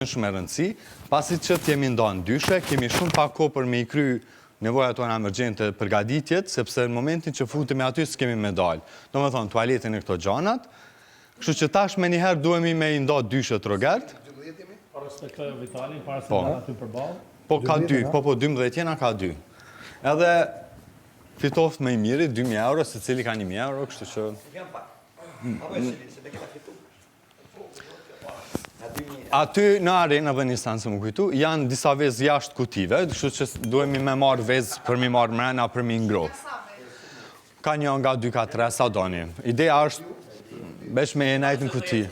Shumë me rëndësi, pasi që të jemi nda në dyshe, kemi shumë pak kohë për me i kry nevojat tona emergjente përgatitjet, sepse në momentin që futemi aty s'kemi me dalë. Domethonë, tualetin e këto gjanat, kështu që tash menjëherë duhemi me i nda dyshet, Rogert. Po respektoj Vitalin, para se po. aty përballë. Po ka dy, po po 12 jena ka dy. Edhe fitoftë më i miri, 2000 euro, secili ka 1000 euro, kështu që... Vjen pak. Apo e se ne kena fitu. Aty në arenë edhe një sen se m'u kujtu, janë disa vezë jashtë kutive, kështu që duhemi me marrë vezë për mi marrë mrena për mi ngroh. Ka një nga dy, ka tre, sa doni. Ideja është veç me e nejtë në kuti.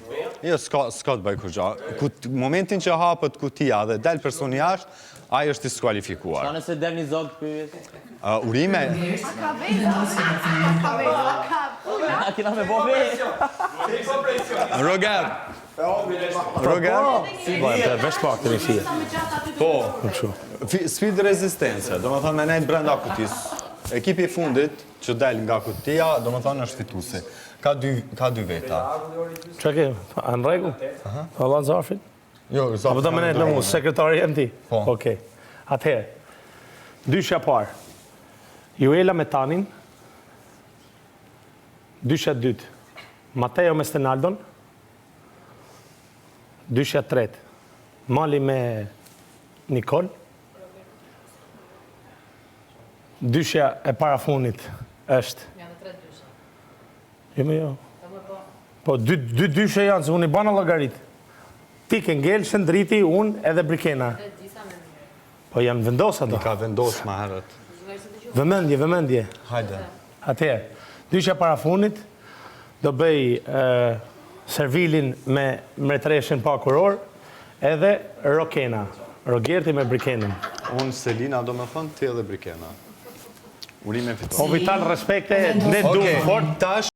Jo, s'ka, s'ka të bëj kurgja. Kut, momentin që hapët kutia dhe del personi jashtë, ai është i skualifikuar. Sa nëse del një zog të pyjes? Uh, urime. A ka vezë? A ka vezë? A ka pula? A kina me bo vezë? Roger. Roger. Si bëjmë, të vesh pak të një fije. Po, sfidë rezistence, domethonë me nejtë brenda kutisë. Ekipi i fundit që del nga kutia, domethonë është fitusi. Ka dy, ka dy veta. Që ke, a në rregull? A lan zarfin? Jo, zarfin. Apo do me nejtë me mu, sekretari jem ti? Po. Okej. Atëherë, dyshja parë. Juela me Tanin, dyshja dytë, Mateo me Stenaldon, dyshja tretë, Mali me Nikol, dyshja e parafunit është... Janë tre dyshe. Jo, më jo. Po, dy, dy dyshe janë, se unë i bana llogarit. Ti ke ngel, Shëndriti, unë edhe Brikena. Po janë vendos ato. I ka vendos ma herët. Vëmendje, vëmendje. Hajde. Atëherë, dyshja parafunit do bëj Servilin me mbretëreshin pa kurorë edhe Rokena, Rogerti me Brikenën. Unë Selina do me thënë, ti edhe Brikena. Urime fitore. O Vital, respekte, ne duam fort. Tash.